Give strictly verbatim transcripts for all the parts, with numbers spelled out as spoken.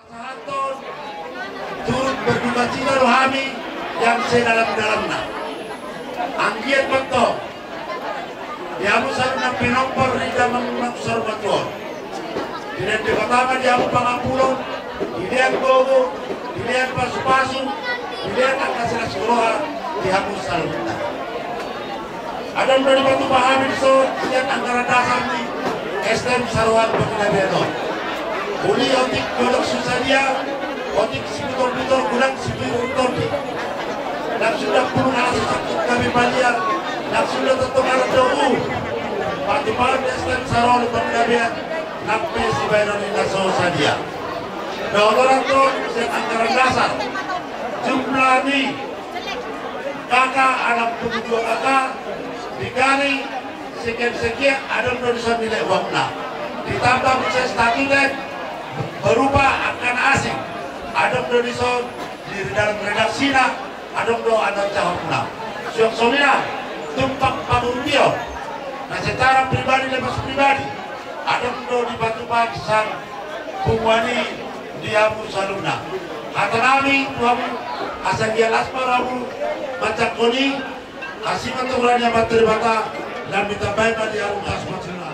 Pasahathon, turut berdukacita do hami yang sedalam-dalamna. Anggiat ma antong di hamu saluhutna pinompar ni damang na saur matua on, dilehon Debata ma di hamu pangampuon, dilehon gogo, dilehon pasupasu, dilehon angka silas ni roha di hamu saluhutna. Adong do dipatupa hami dison sian anggaran dasar ni STM Saroan Panggabean on. Uli otik godang susadia, otik sibutor-butor godang sibutor-butor di. Nang suda pulung ala sasakit gabe palia, nang suda tongtong ala domu. Patupahon STM Saroan Panggabean nang pe sibahenon ni na so sadia. Na oto do antong sian anggaran dasar jumlah ni KK, anam puluh dua KK, dikali sekian-sekian, adong do dison nilai uangna. Ditambah muse statuta berupa angka na asing, adong do dison di dalam redaksina, adong do anon jawabna. Suang songon i na tumpak pangurupion na secara pribadi lepas pribadi, adong do dipatupa sian punguan i di hamu saluhutna. Hata nami tu hamu, asa anggiat las ma rohamu manjangkon i, asi ma antong roha ni Amanta Debata, lam ditambai ma di hamu las ma saluhutna.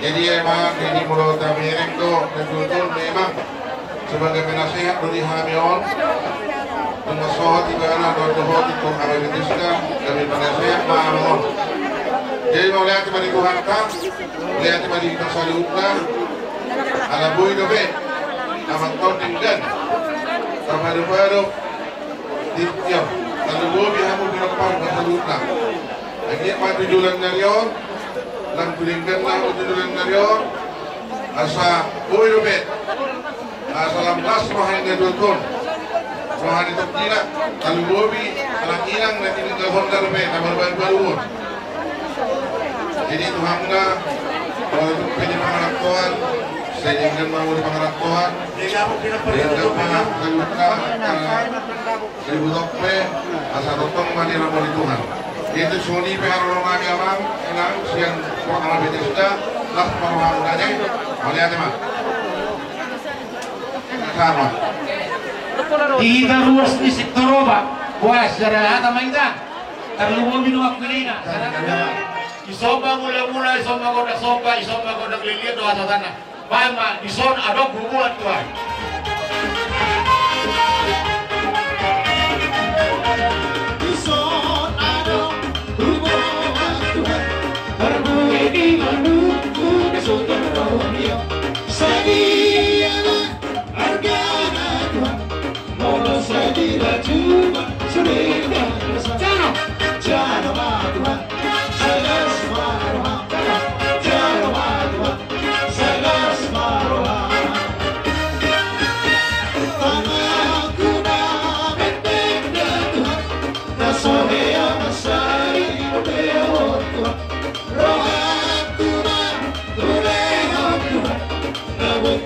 Jadi, emang, jadi molo tabereng do, na tutu memang sebagai penasehat do di hami on. Nunga sohot ibana, nunga sohot i tu hami betisna, kami penasehat ma on. Jadi, mauliate ma di Tuhanta, mauliate ma di hita saluhutna. Ala boi dope amang, tong denggan, tapado-pado. Di, ia, tarlumobi hamu di rap parba saluhutna. Anggiat ma tu joloan ni ari on, lam tu denggan ma hamu tu joloan ni ari on. Asa boi dope, asa lam las roha ni na tuatua on. Roha ni tondi na tarlumobi anak inang na tininggalhon na dope na marbalu-balu on. Jadi Tuhanta, molo tung pe di pangarantoan, sai denggan ma molo di pangarantoan, denggan ma hangoluan, eh, ribut on pe, asa tongtong ma dirahon ni Tuhan. Jadi songon i pe haroro nami amang, inang, sian Portala Bethesda, las ma rohamuna, mauliate ma. Sama. Di hita ruas ni Sitoruba, boas, sada hata ma hita. Tarlumobi nuaeng tu ninna, sada hata ma. Ison ma mula-mula, ison ma gondang somba, ison ma gondang lilian do hasahatanna. Baen ma, dison adong huboan Tuhan. Dison adong huboan Tuhan. Marbue di manungkun na so torop ia. Sadia ma argana Tuhan, molo sai dirajuma sude na rasa. Jalo, jalo ma Tuhan, sai las ma roham. Jalo ma Tuhan, sai las ma roham. Tanganku na mendeng da Tuhan, na so hea mansai hulehon Tuhan. Rohangku na hulehon Tuhan, na boi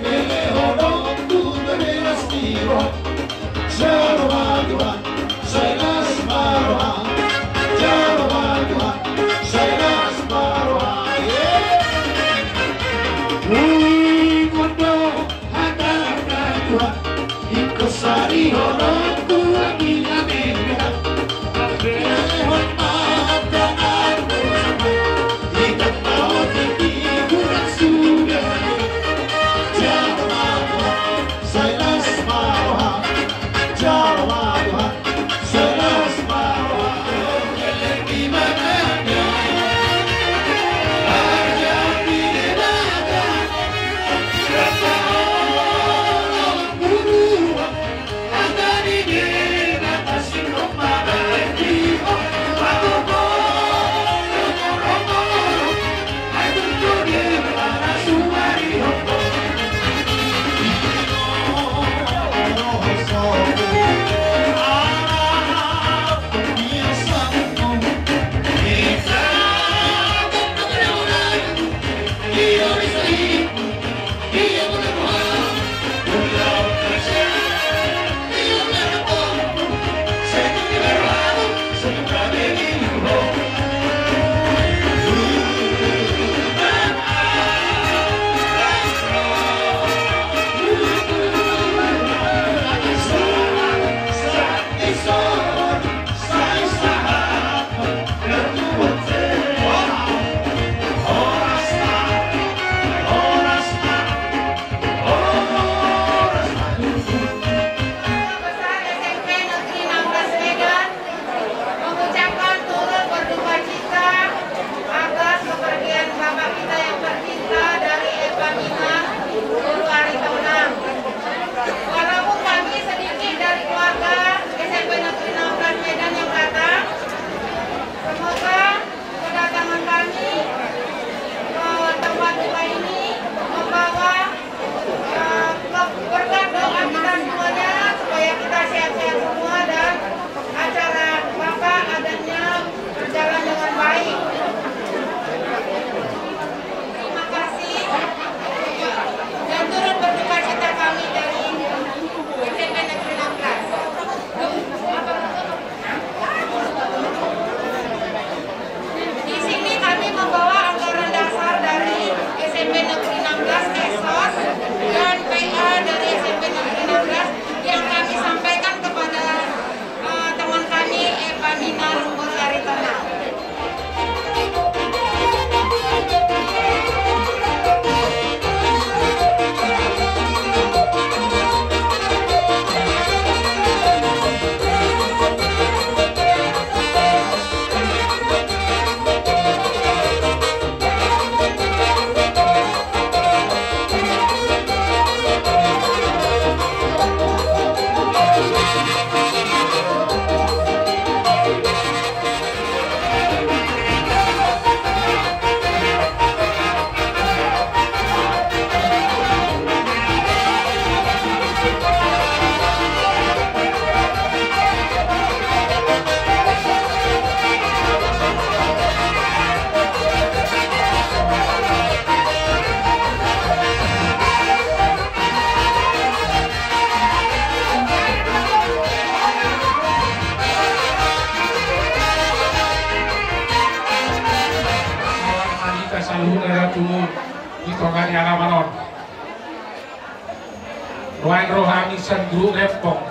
Roha ni roha ni sian Grup Rempong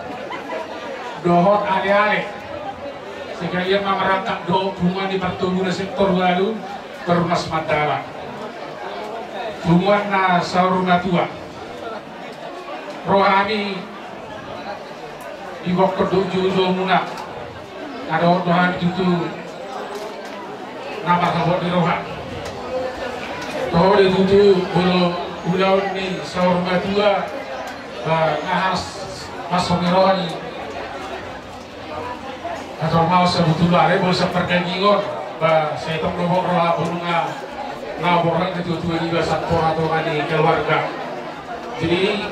dohot aleale, sekalian ma marangkat dohot punguan ni Partobuna sektor ualu, Perumnas Mandala, punguan na saur matua. Roha ni di bongkon dohot joujou muna. Adong do hami tutu na marhabot ni roha. Toho do tutu molo ulaon ni saur matua, ba ngahas masuk ni roha ni. Atau mau sebetulnya ada bolsa perdagingon, ba sai tong do bot roha, bolo nga na borhat ni tuatua i ba sampor atau ni keluarga. Jadi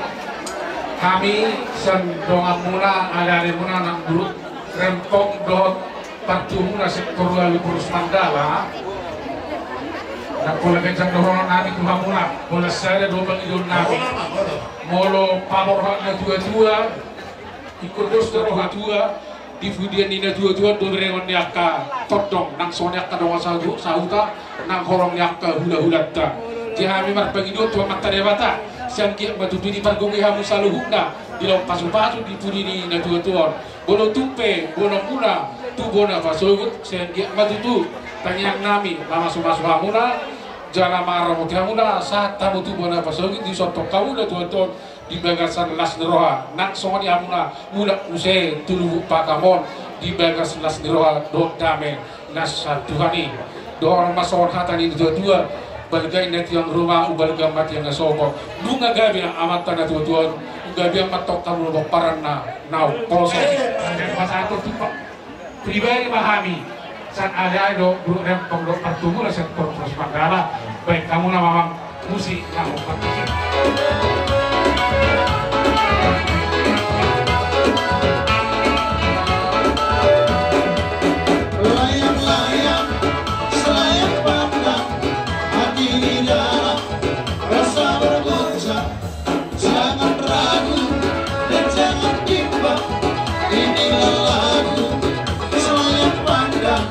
hami sian dongan muna, aleale muna nang Grup Rempong dohot Partobuna sektor ualu Perumnas Mandala, na pola ganjang dohonon nami tu hamuna, pola sada do pangidoan nami. Molo paborhat na tuatua, ingkon dos do roha tua, di pudian ni na tuatua do berengon ni angka tondong, nang songon i angka dongan sahu-, sahuta, nang horong ni angka hulahulanta. Jadi hami marpangidoan tu Amanta Debata, sai anggiat ma tutu dipargogoi hamu saluhutna di laho pasupasu di pudi ni na tuatua on. Molo tung pe boanon muna tu bona pasogot, sai anggiat ma tutu tangiang nami mamasumasu hamuna, jala mangaramoti hamuna, sahat hamu tu bona pasogot, disontok hamu na tuatua on di bagasan las ni roha, nang songon i hamuna mulak muse tu Lubuk Pakam on di bagas las ni roha dohot dame na sian Tuhan i. Dohonon ma songon hata ni natuatua: Balga i na tiang ruma, umbalga ma tiang na sopo. Nunga gabe amanta na tuatua on, gabean ma antong hamu pomparanna na umposo. Pasahaton tu pribadi ma hami sian aleale dohot Grup Rempong dohot Partobuna sektor Perumnas Mandala. Baen hamuna ma amang musik na hombar. Layang-layang, selayang pandang, hati di dalam, rasa bergoncang. Jangan ragu dan jangan bimbang, inilah lagu Selayang Pandang.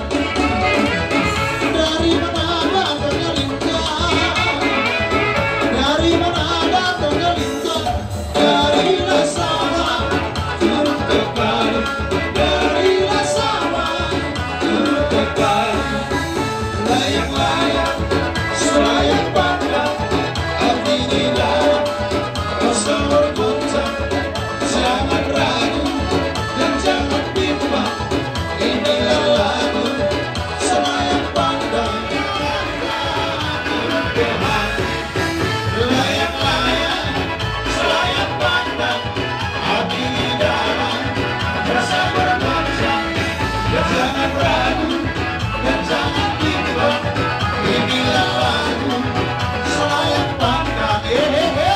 Dari mana datangnya lintang? Dari mana datangnya lintang? Dari Lasama turun ke Palu. Dari Lasama turun ke Palu. Layang-layang, selayang pandang, hati di dalam, rasa bergoncang. Jangan ragu dan jangan bimbang, inilah lagu Selayang Pandang. Layang-layang, selayang pandang, hati di dalam, rasa bergoncang. Dan jangan ragu, dan jangan bimbang, inilah lagu Selayang Pandang. Hehehe.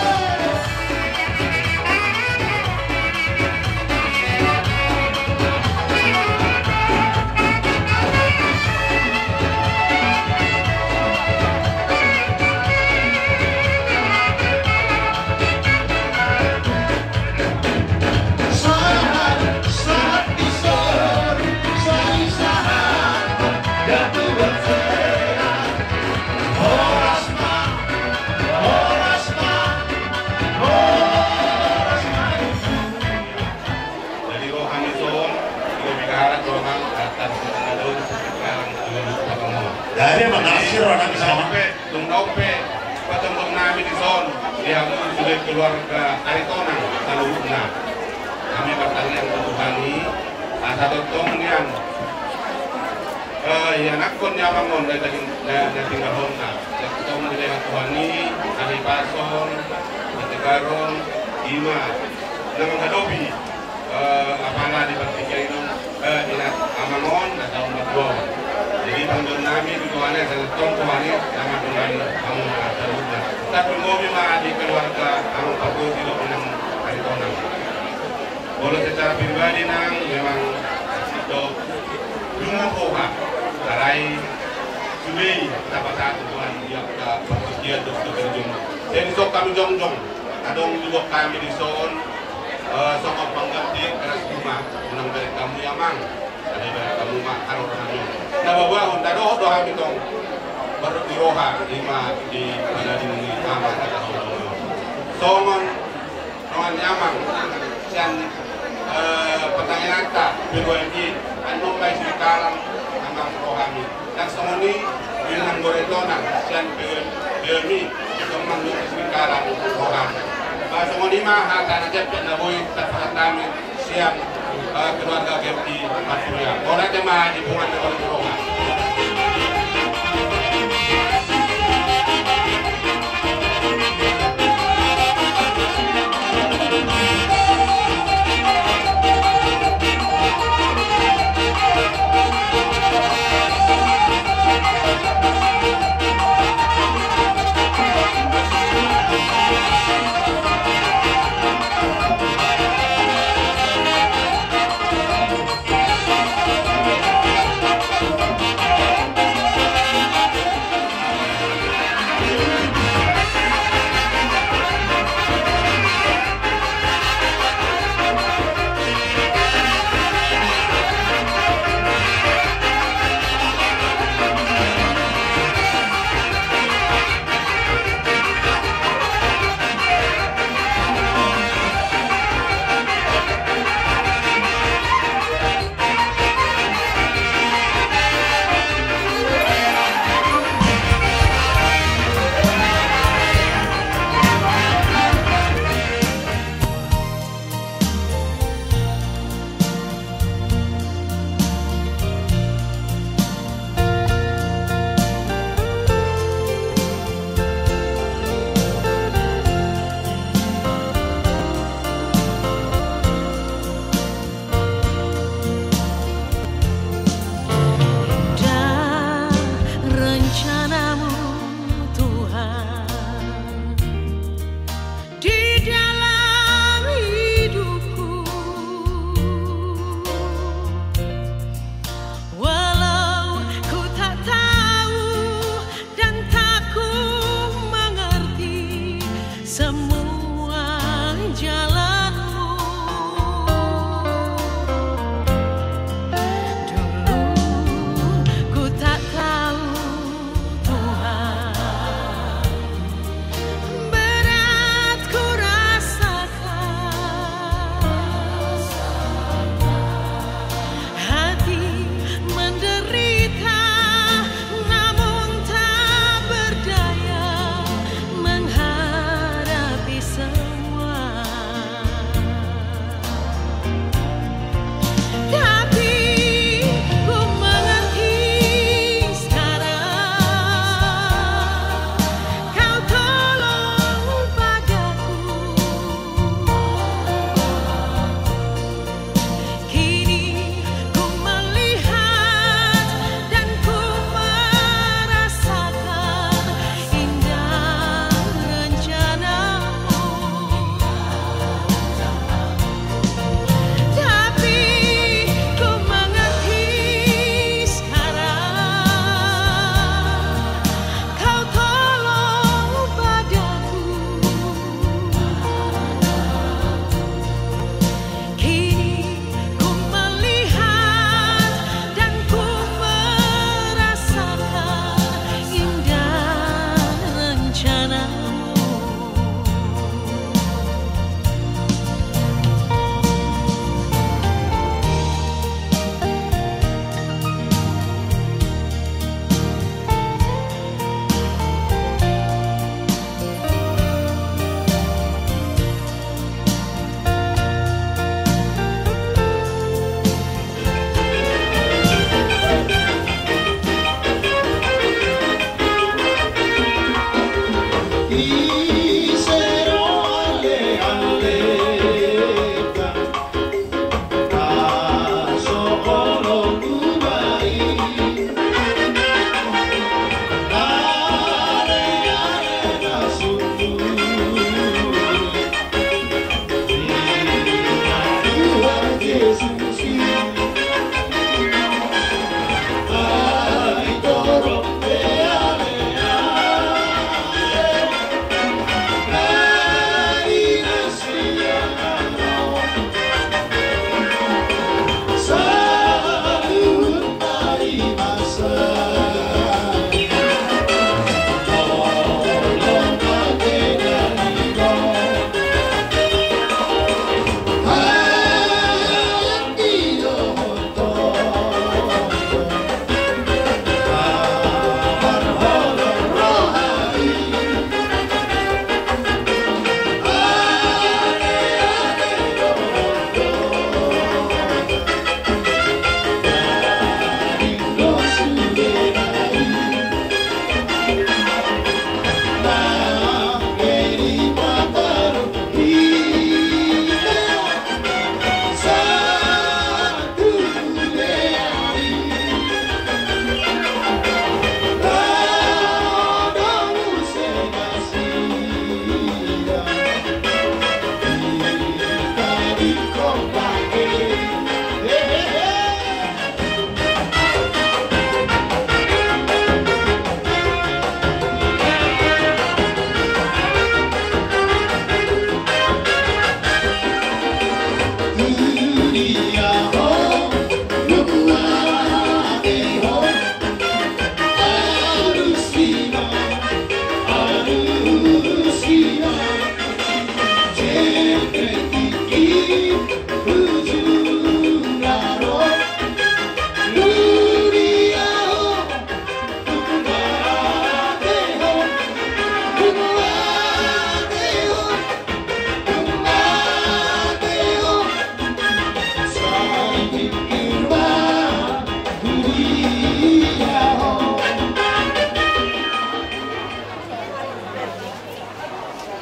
Sahat, sahat di son, sahat, sahat, datu bersehat. Horas ma, horas ma, horas ma. Jadi roha ni son, tiga piga harat roha, atas nama daun, sekarang dulu apa kamu? Jadi, makasih, roha ni son. Tung dao pe patongtong nami di son, di hamu sude keluarga Aritonang saluhutna. Hami martangiang tu Tuhan i, asa tongtong nian, eh, ianakhon ni amang on na, na, na tinggalhonna. Tongtong dilehon Tuhan i hahipason, hategaron, ima na manghadopi. Eh, apala di partingkian i, eh, ina amang on, na saur matua on. Jadi, pangidoan nami tu Tuhan i, asa tongtong Tuhan i na mandongani hamu na saluhutna. Tarlumobi ma di keluarga amang Pargonsi dohot inang Aritonang. Molo secara pribadi nang, memang do lungun roha, alai sude i tapasahat Tuhan di angka partingkian dohot keperjuangan. Jadi, so hami jongjong. Adong juga hami di son, eh, songon pangganti keras rumah, unang berek hamu i amang, ada berek hamu ma haroro nami. Na babahon, na dohot do hami tong, baru di roha, ima di panading ni ama, kata songon. Songon, Amang sian, eh, partangianganta P dua M I, annon ma i sirikalang amang rohami. Nang songon i, Inang Goretona sian P M I, annon ma i sirikalang rohami. Ba songon i ma hata na jempek na boi tarpasahat hami sian, eh, keluarga Gempi Marturia. Mauliate ma di punguan na boi di roha. Indah rencana-Mu, Tuhan, di dalam hidupku. Walau ku tak tahu dan tak ku mengerti semua jalan-Mu. Dulu ku tak tahu, Tuhan, berat ku rasakan. Hati menderita, namun tak berdaya menghadapi semua. Tapi ku mengerti sekarang, Kau tolong padaku. Kini ku melihat dan ku merasakan indah rencana-Mu. Tapi ku mengerti sekarang, Kau tolong padaku. Kini ku melihat dan ku merasakan indah rencana-Mu.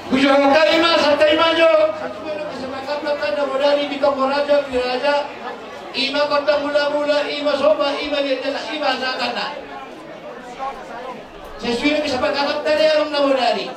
Hujaha hami ma, santabi ma jo. Sasuai do kesepakatan na bodari di tonggo raja, di raja. Ima gondang mula-mula, ima somba, ima diajak, ima sakanna. Sasuai do kesepakatan tadi, arung na bodari.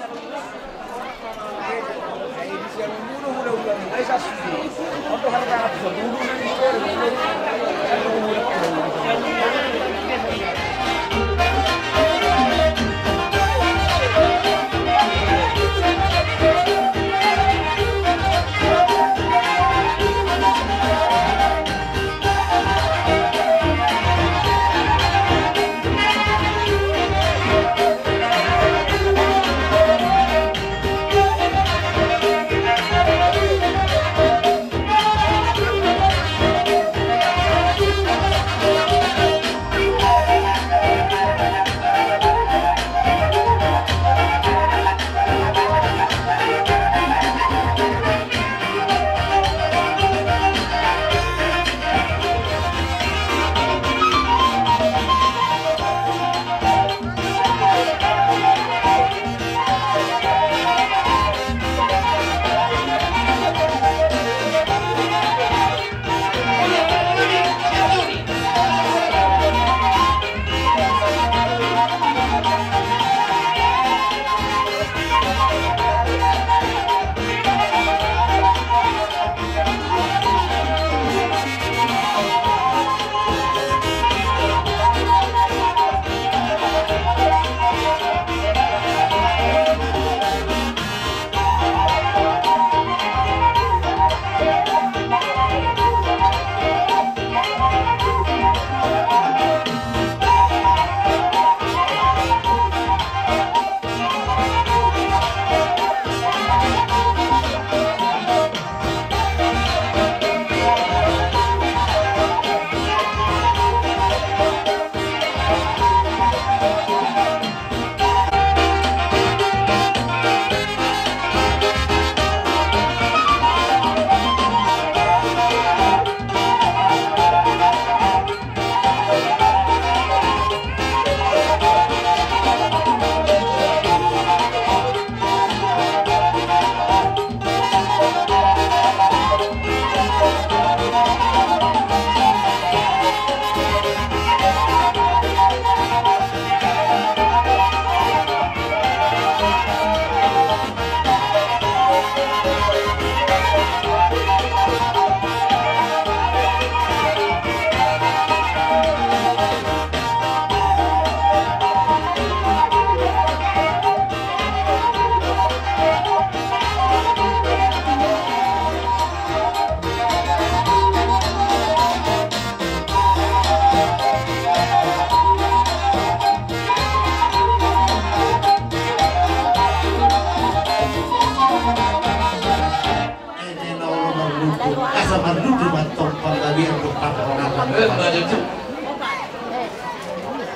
Asa marlundu ma antong panggabean dohot parhorasan.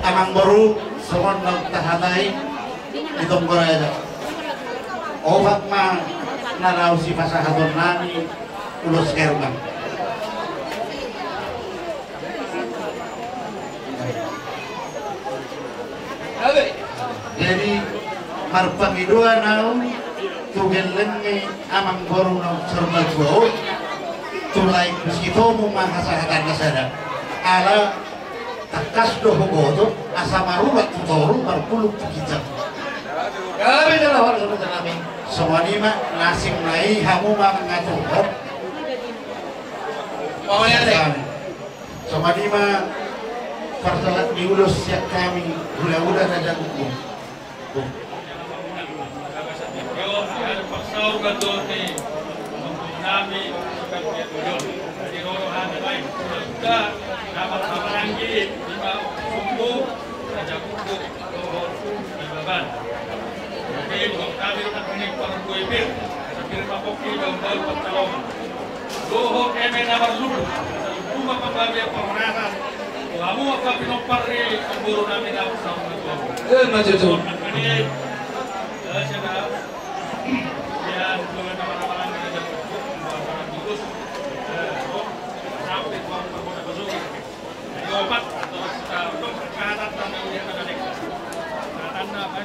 Amangboru, songon na tahatai di tonggo raja. Opat ma na laho sipasahatonnami ulos herbang. Jadi, marpangidoan ahu tu gelleng ni amangboru na saur matua on, tu laengku sitomu ma hasahatan na sada. Ala tangkas do huboto, asa marurat tu toru, marpulung tu ginjang. Gabe jala horas, horas nami. Songon i ma na asing na i, hamu ma mangaturhon. Songon i ma parsahat ni ulos sian hami, hula-hula na jaguku. Dohot eme na marlubu, saluhut ma panggabean parhorasan, tu hamu angka pinompar ni boru nami na saur matua. Eh, maju tu. Angka ni, eh, sada, ya, dua nama-nama nami na jadi, dua nama tulus, eh, sampai dua nama bosu. Jadi opat, terus kita, untuk kesehatan, tanda ujian, tanda nek. Kesehatan, apa,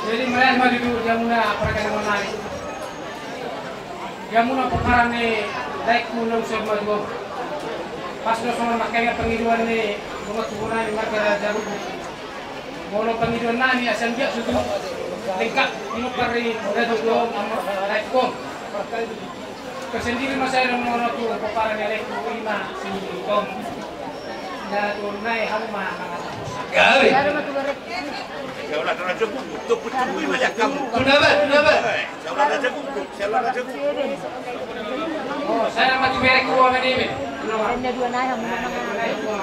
Jadi mauliate ma tutu di hamuna parkadangon nami. Di hamuna pomparan ni laengku na saur matua. Pas do songon nangkaningan pangidoan ni dongan tubu nami marga Raja Rubu. Molo pangidoan nami asa anggiat tutu lengkap pinompar ni Raja Rubu, laengku. Kesendiri ma saya dan mono tu pomparan ni laengku ima si Tom. Na tu nai hamu ma mangatakan. Gabe. Gabe ma tu gabe. Saur matua Raja Guguk, tu putui ma jakamu. Tunda ba, tunda ba. Eh, saur matua Raja Guguk, saur matua Raja Guguk. Oh, saya nama tu berek ku ama ni be. Ada dua nai hamu ma mangatakan.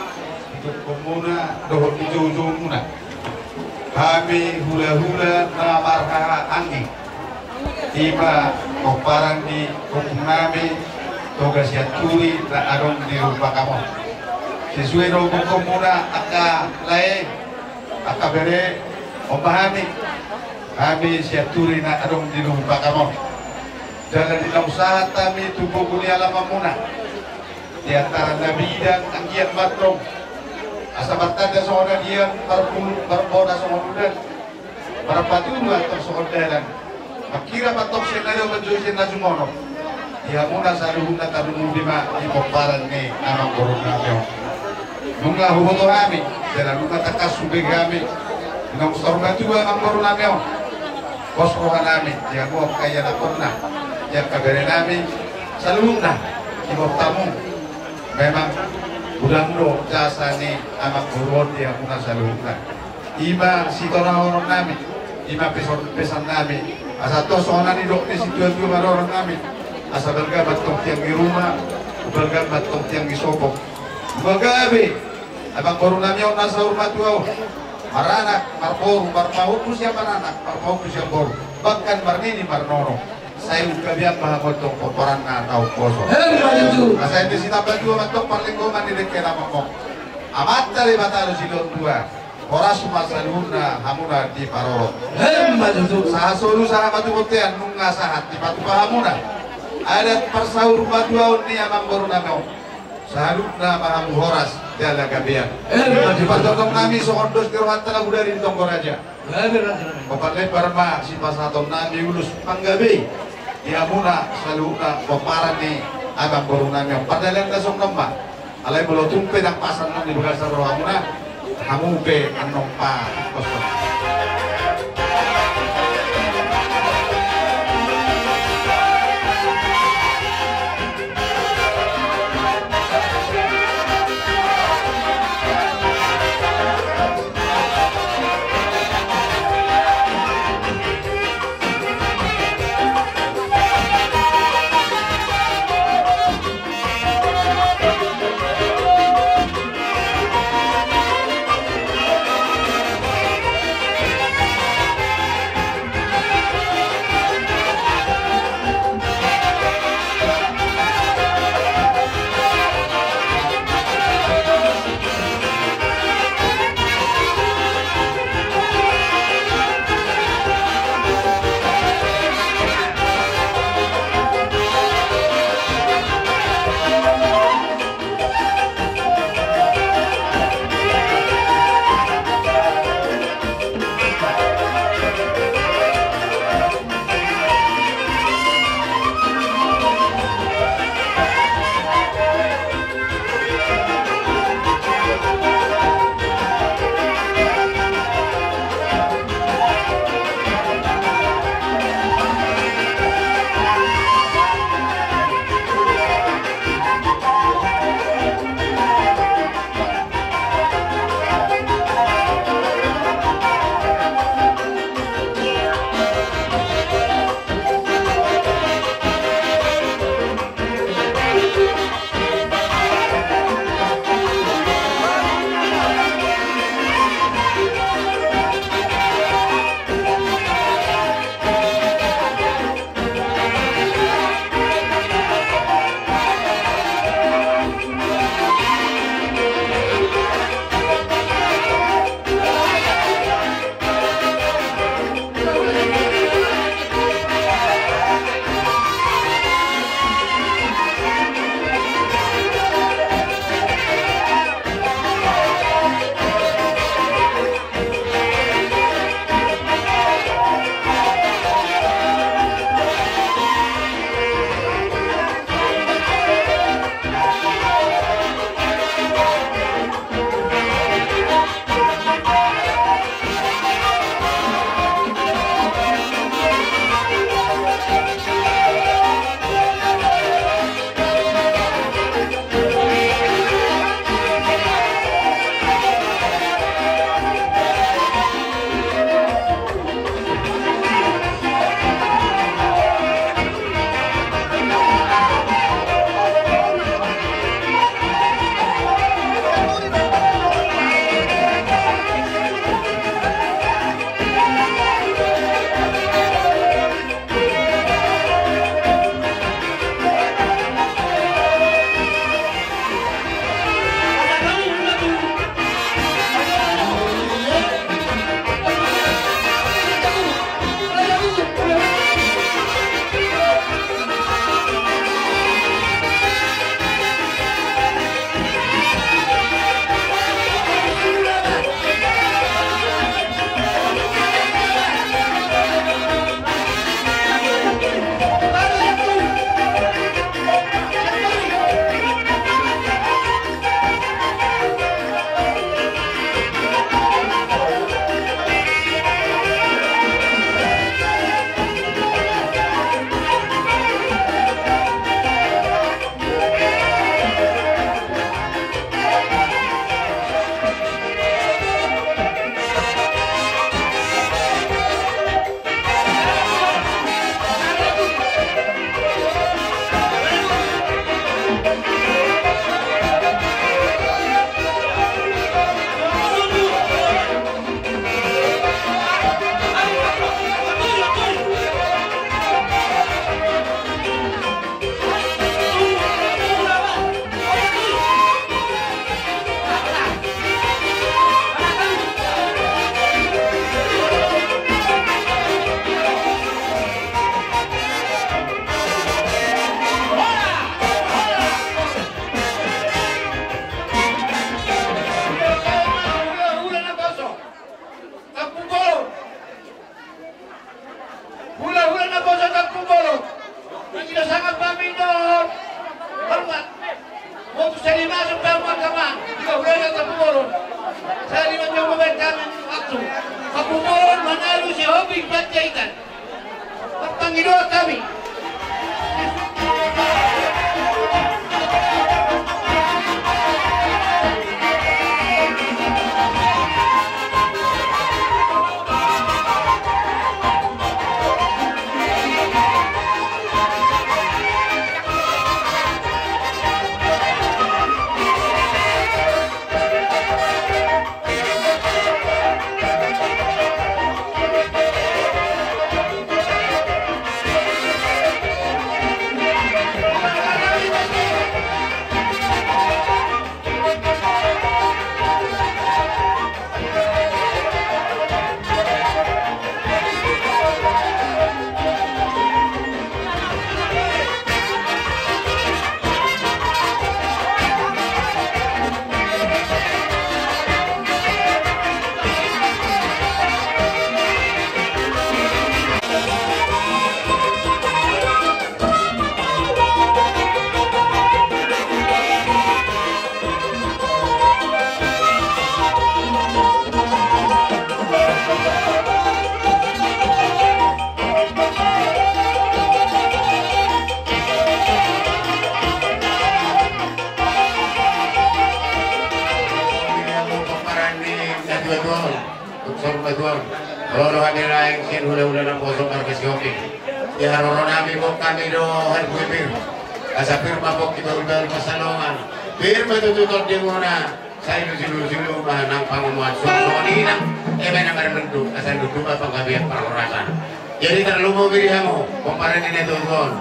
Tu ompunmuna dohot tu joujoumuna. Hami hulahula na marhahaanggi. Ima pomparan ni ompung nami Toga Sianturi na adong di Rumbakam on. Sesuai do gokhonmuna angka lae, angka bere, on ma hami. Hami Sianturi na adong di Rumbakam on. Jala di na sahat hami tu bogu ni alamanmuna. Di antara na bidang anggiat ma antong. Asa martanda songon adian, marpulu-, marbona songon udan. Marpaturu antong songon dalan. Mangkirap antong sian na dao manjou sian na sumono. Di hamuna saluhutna tarlumobi ma di pomparan ni amangboru nami on. Nunga huboto hami, jala nunga tangkas hubege hami. Naung saur matua amangboru nami on. Pos roha nami, di hamu angka ianakhonna, di angka bere nami, saluhutna, di boru hamu. Memang godang do jasa ni amangboru on di hamuna saluhutna. Ima sitorahonon nami, ima peson-, pesan nami. Asa tung songon na nidok ni situatua ma roha nami. Asa balga ma antong tiang ni ruma, balga ma antong tiang ni sopo. Nunga gabe amangboru nami on na saur matua on. Maranak, marboru, marpahompu sian maranak, marpahompu sian boru. Bahkan marnini marnono. Sai ungkabian ma hamu antong pomparanna na umposo. Emma tutu. Asa ende sitambatua ma antong parlinggoman ni dengke na mangok. Amanta Debata do silehon tua. Horas ma saluhutna hamuna diparorot. Emma tutu. Sahat solu sahat ma tu bontean nunga sahat dipatupa hamuna. Adat parsaur matuaon ni amangboru nami on. Saluhutna ma hamu horas jala gabean. Emma tutu. Diparjongkon nami songon dos ni rohanta na bodari di tonggo raja. Gabe, gabe, gabe. Paparlebar ma sipasahaton nami ulos panggabei. Di hamuna saluhutna pomparan ni amangboru nami on. Pardalanan na songon on ma. Alai molo tung pe ndang pasan nang di bagasan rohamuna, hamu pe annon pa kosong. Hulahula naposo Tampubolon. Mangido sangap hami dohot hormat. Botu sari masuk dalam agama. Hulahula Tampubolon. Sari mancoba bertangan waktu. Tampubolon, Manalu, Sihombing, Panjaitan. Marpangidoan hami. Tung saur matua on, ro do hami naeng sian hulahula naposo marga Sihombing. Di haroro nami, boan hami do harbue pir. Asa pir ma pongki bahulbahul pansalongan. Pir ma tutu tondimuna. Sai lusilusi ma nang pangomoan, songon i nang eme na marlundu, asa lundu ma panggabean parhorasan. Jadi tarlumobi di hamu pomparan ni natuatua on.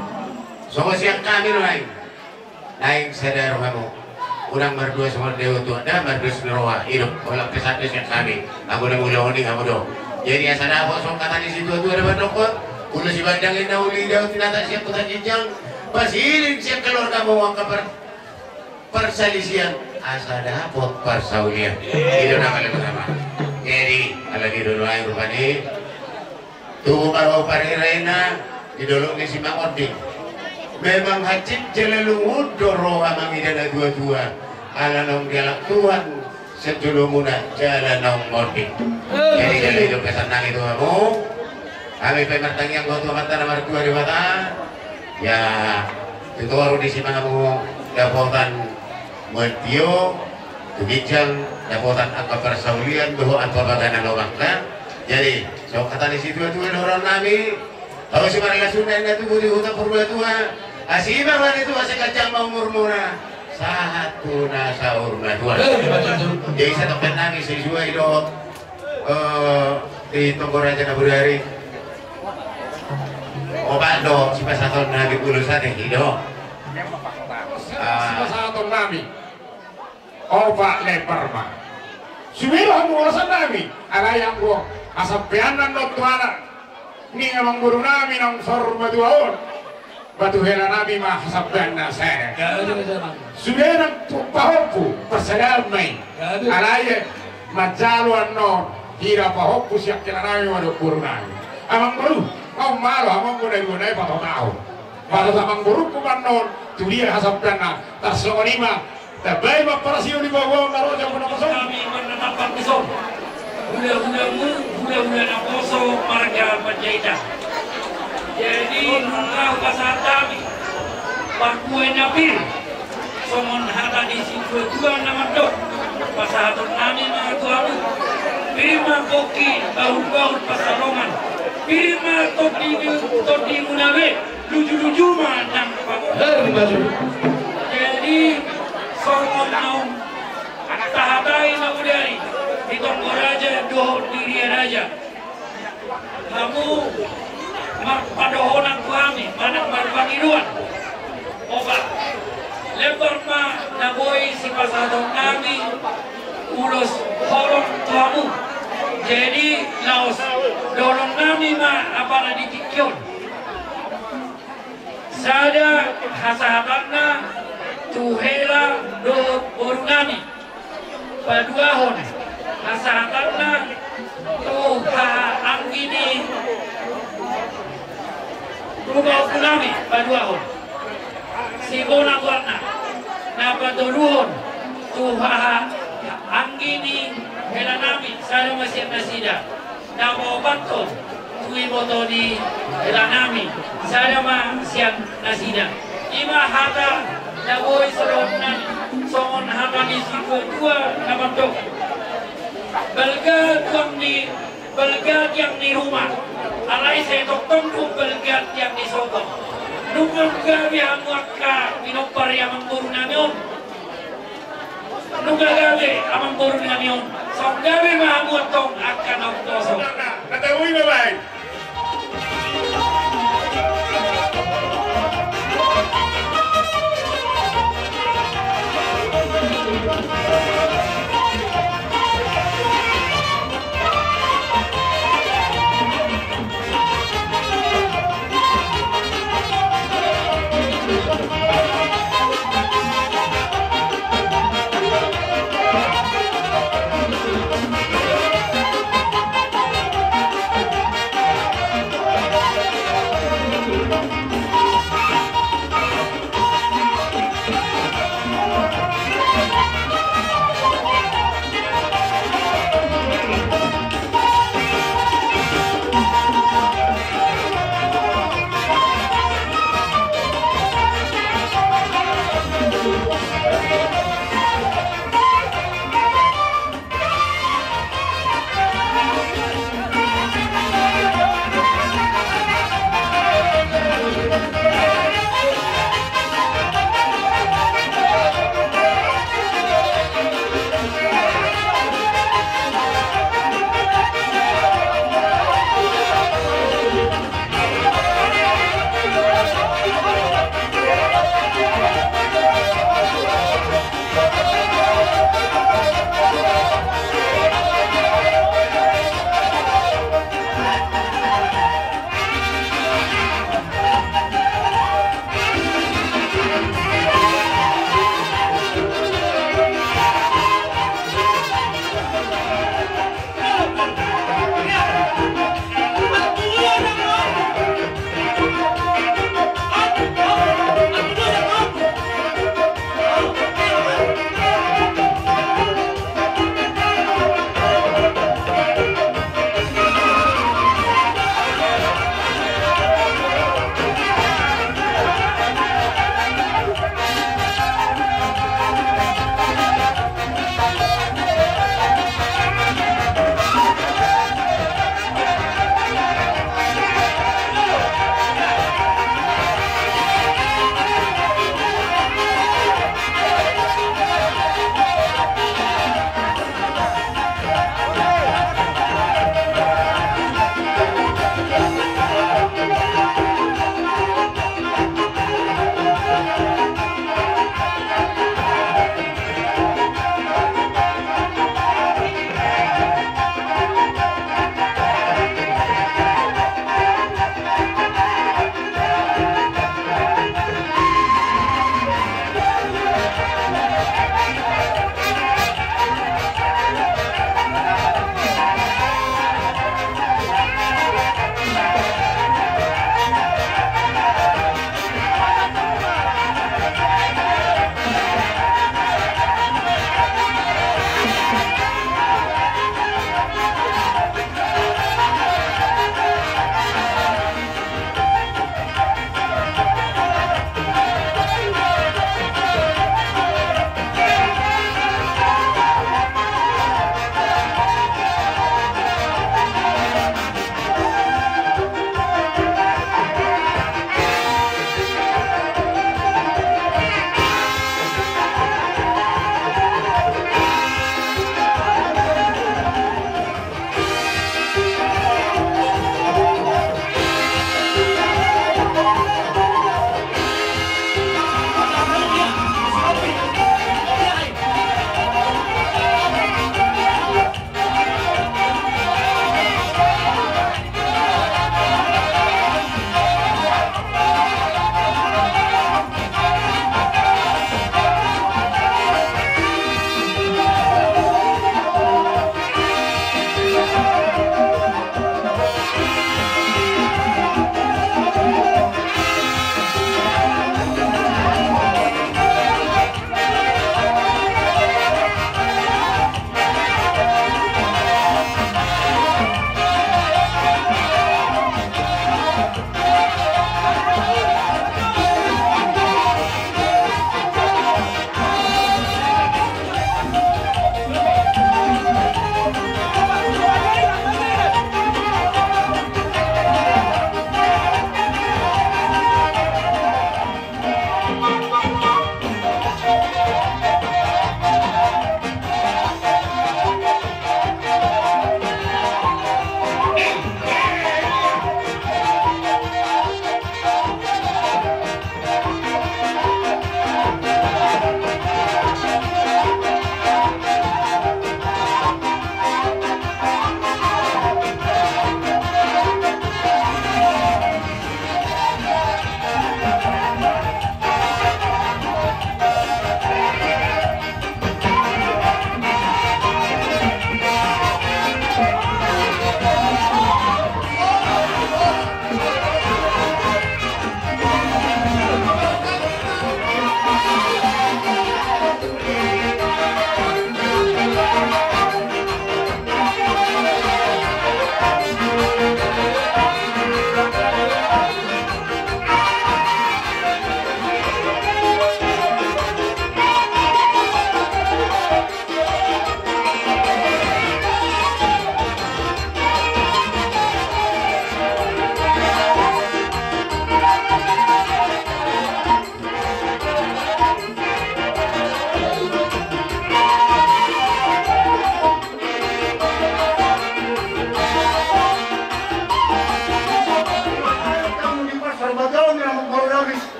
Songon sian hami nuaeng. Naeng sada roha hamu. Unang mardua songon dewek tua, ndang mardos ni roha, i do. Holan pesan do sian hami. Hamu na mangulahon i hamu do. Jadi asa dapot songon hata ni situatua na mandok, ulos Sibandang, inna uli Daud, inna ta sian Kota Jinjang, pasilin sian keluarga mauang ka par-, parsalisian, asa dapot parsaulian. I do na paling utama. Jadi ala ni i do nuaeng rupani. Tubu ma roha pariraina di dolok ni Simangonding. Memang hansit jala lungun do roha mangida natuatua. Ala naung dialap Tuhan sian jolomuna jala naung monding. Jadi jala i do pesan nami tu hamu. Hami pe martangiang tu Amanta na martua Debata. Ya, tu toru disi ma hamu dapotan mual tio, tu ginjang dapotan angka parsaulian dohot angka bagana lobangna. Jadi songon hata ni situatua dohonon nami, hau simarlas unda na tubu di huta Purbatua, asi ma roha ni Tuhan, sai ganjang ma umurmuna, sahat tu na saur matua. Jadi satongkin nami sisua i dohot, eh, di Tonggo Raja na bodari. Opat do sipasahaton nami, ulos ate i do. Ah. Sipasahaton nami. Opat lembar ma. Sude do hamu ulosan nami. Alai anggo hasampeanna annon tu anak ni amangboru nami naung saur matua on, ba tu hela nami ma hasampeanna sada. Sude nang pahompu, parsadaan ma i. Alai manjalo annon hira pahompu sian hela nami ma dohot boru nami. Amangboru, naung malo hamu anggo na dua nai patotahon. Pasahat amangborungku ma annon tu dia hasampeanna. Tarsongon i ma. Tambai ma parasihu ni baoa na ro jam na poso. Nami manatapan dison. Hulahulamu, hulahula naposo marga Panjaitan. Jadi nunga hupasahat hami parbue na pir. Songon hata ni situatua na mandok, pasahaton nami ma tu hamu. Pir ma pongki bahulbahul pansalongan. Pir ma tondi, tondimuna be. Lujuluju ma nang pangolu. Jadi songon naung tahatai na bodari di Tonggo Raja dohot di Ria Raja, hamu marpandohan tu hami manang marpangidoan. Opat lembar ma na boi sipasahaton nami ulos holong tu hamu. Jadi laos dohonon nami ma apala di tingki on. Sada hasahatanna tu hela dohot boru nami. Paduahon hasahatanna tu haha anggi ni Hupaompu nami paduahon si bona goarna na patoluhon tu haha anggi ni helanami sada ma sian nasida, na paopathon tu iboto ni helanami sada ma sian nasida. I ma hata na boi sidohononnami songon hata ni situatua na mandok: Balga tuang ni, balga tiang ni ruma, alai sai tongtong do balga tiang ni sopo. Nunga gabe hamu angka pinompar ni amangborunami on. Nunga gabe amangborunami on. Songon gabe ma hamu antong angka na umposo. Na taboi ma baen.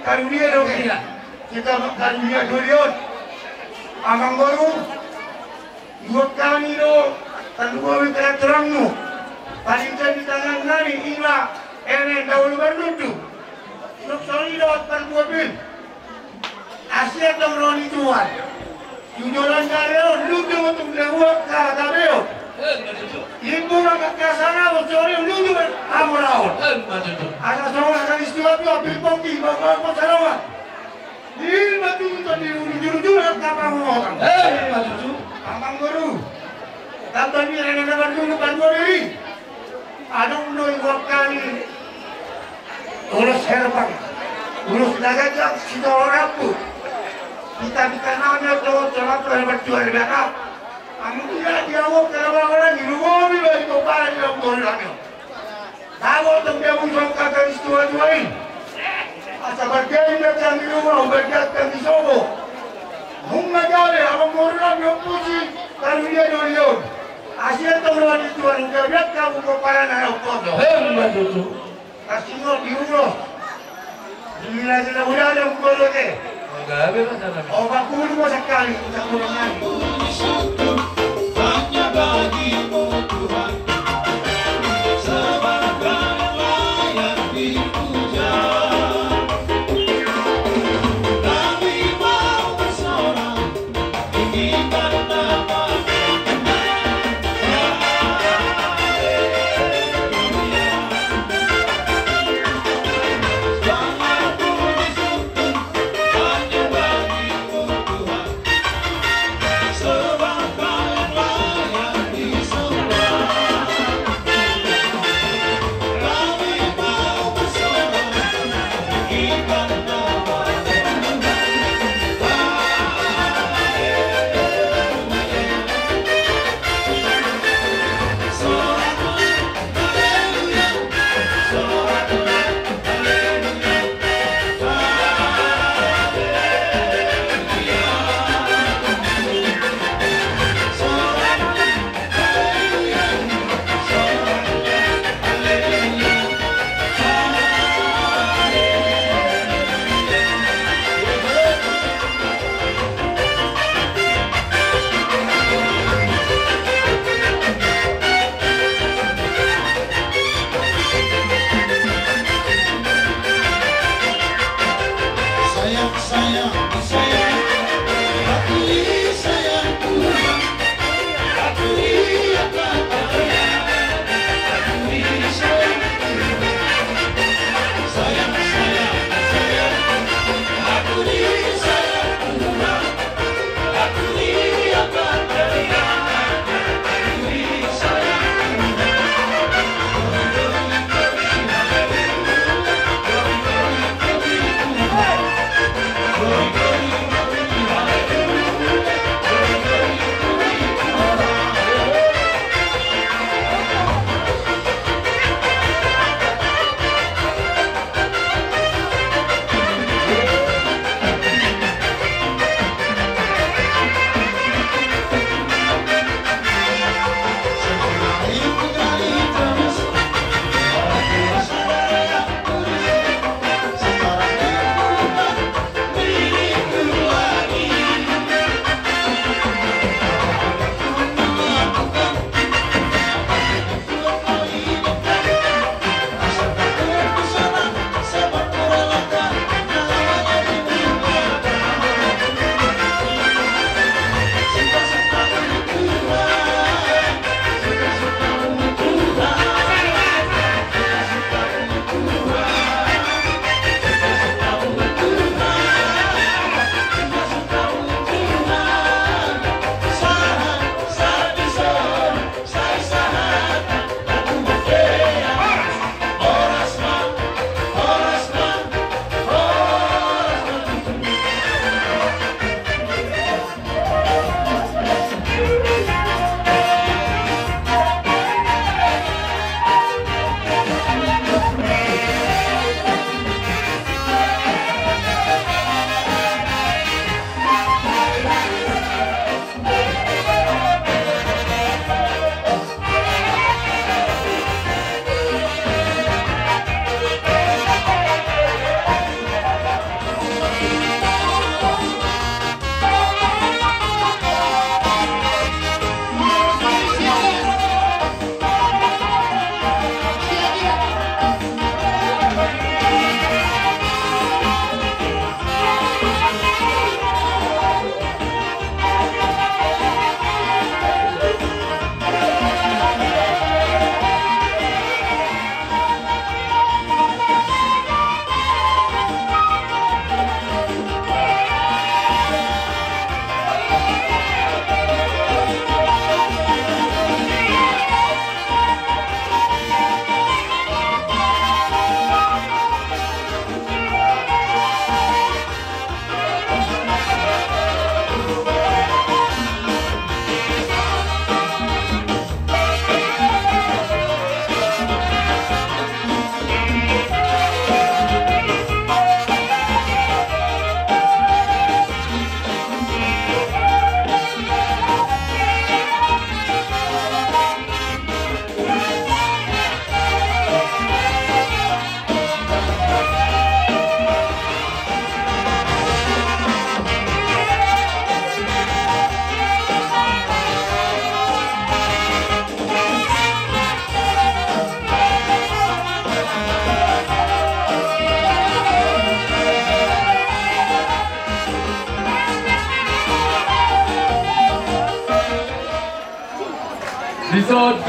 Karunia do. Iya. Kita karunia dolion. Amangboru, iboan hami do, tarlumobi katorangmu. Paling jadi tangan nami ima, ene daulu berlundu. Sok soli do tarlumobi. Asi antong ro ni Tuhan. Tujuan gabe on, lutu untuk dabuak ka gabe on. Imbu maka kasana on, sori lutu ber amor aon. Asa songon angka istilah tu, ambil pongki, bawa bawa pasarongan. Di batu itu di ulu juru juru angka pangomotan. Amangboru. Tanpa ni rena dapat dulu panggori. Adong do iboan hami ulos herbang, ulos na ganjang sitorop rambu. Kita di tanahnya do, tolap lebat jual bakap. Amu dia dia mau kerja orang di rumah ni bagi kau barang di dalam gol lagi. Tahu tu dia mau jual kata istilah jual ini. Asa bagian dia kami rumah, bagian kami sobo. Nunga jale, amangboru nami, ompu si karunia dolion. Asi antong ro ni Tuhan, udah biar kamu kepala nana kotor. Emma tutu. Kasi mau diulos. Bila sudah udah ada ulos oke. Oke, apa masalah? Oh, bakul mau sekali, kita kurang lagi.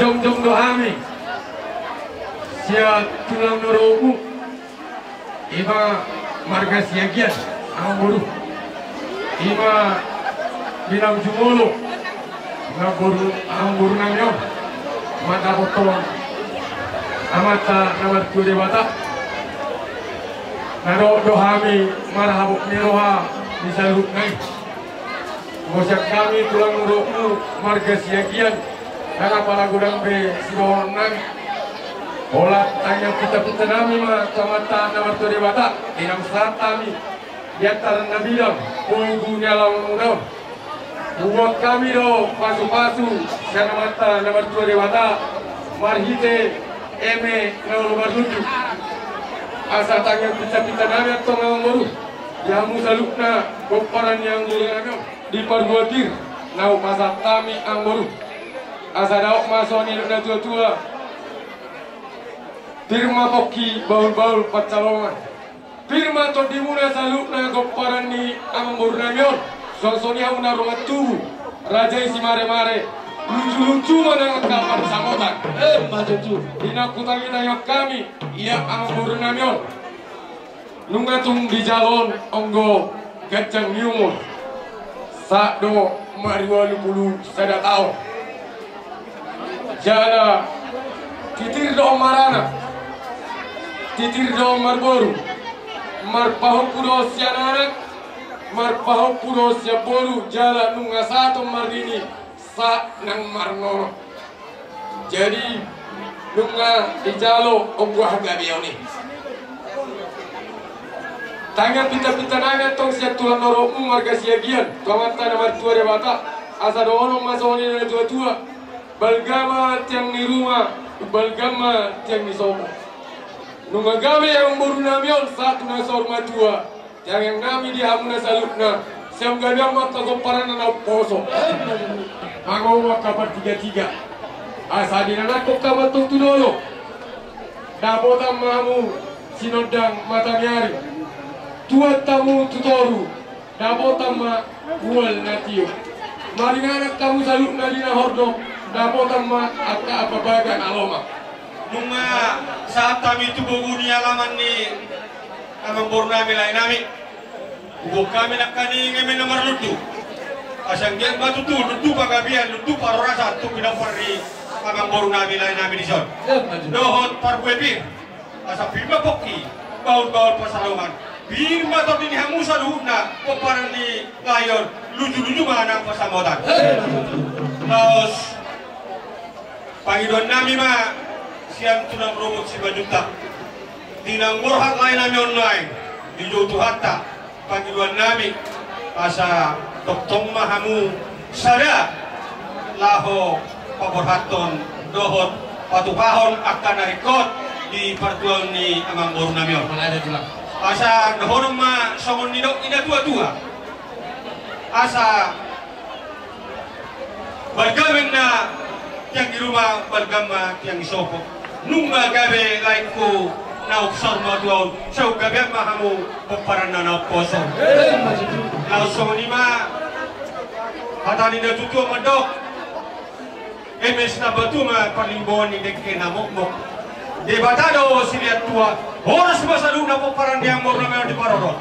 Jongjong do hami sian tulang ni rohamu, ima marga Siagian, amangboru. Ima binang jumolo, amangboru, amangboru nami on, mandapothon Amanta na martua Debata. Na dohot do hami marhabot ni roha di saluhutna i. Molo sian hami tulang ni rohamu marga Siagian, ndang apala godang be sidohonon nami. Holan tangiang pintapinta nami ma tu Amanta na martua Debata, di na sahat hami di antaran na bidang pogu ni alamanmuna on. Hubuat hami do pasupasu sian Amanta na martua Debata marhite eme na olo marlundu. Asa tangiang pintapinta nami antong, amangboru, di hamu saluhutna pomparan ni amangboru nami on, di parbuat pir na hupasahat hami, amangboru. Asa dao ma songon nidok ni natuatua: Pir ma pongki, bahulbahul pansalongan. Pir ma tondimuna saluhutna pomparan ni amangboru nami on. Songon i hamu na ro mantubu, raja i simaremare, lujuluju ma nang angka pansamotan. Ima tutu. Di na hutangitangihon hami ia amangboru nami on, nunga tung dijalo on anggo ganjang ni umur, sahat do marualupulusada taon. Jala titir do on maranak, titir do on marboru, marpahompu do on sian anak, marpahompu do on sian boru, jala nunga sahat on marbini, sahat nang marnono. Jadi nunga dijalo on buah gabeon i. Tangiang pintapinta nami antong sian tulang ni rohamu marga Siagian tu Amanta na martua Debata, asa dohonon ma songon nidok ni natuatua: Balga ma tiang ni ruma, balga ma tiang ni sopo. Nunga gabe amangboru nami on sahat tu na saur matua, tangiang nami di hamuna saluhutna, sai gabe ma angka pomparan na umposo, mangomo angka partigatiga. Asa di na nangkok hamu antong tu dolok, dapotan ma hamu sinondang mataniari. Tuat hamu tu toru, dapotan ma ual na tio. Maringanan hamu saluhutna di na hordop, dapotan ma angka ampabaga na lomak. Nunga sahat hami tu pogu ni alaman ni amangboru nami, lae nami, huboan hami nangkaning eme na marlundu. Asa anggiat ma tutu lundu panggabean, lundu parhorasan tu pinompar ni amangboru nami, lae nami dison. Dohot parbue pir. Asa pir ma pongki, bahulbahul pansalongan. Pir ma tondi ni hamu saluhutna pomparan ni lae on, lujuluju ma nang pansamotan. Laos pangidoan nami ma sian tulang rorobot Simanjuntak, di na umborhat lae nami on nuaeng, dijou Tuhanta pangidoan nami, asa tongtong ma hamu sada laho paborhathon dohot patupahon angka na ringkot di partuaon ni amangboru nami on. Asa dohonon ma songon nidok ni natuatua: Asa balga ma ninna tiang ni ruma, balga ma tiang ni sopo. Nunga gabe laengku na saur matua on, sai gabean ma hamu pomparanna na umposo. Laos songon i ma hata ni natuatua mandok: Eme sitambatua ma parlinggoman ni dengke na mokmok, Debata do silean tua, horas ma saluhutna pomparan ni amangboru nami on diparorot.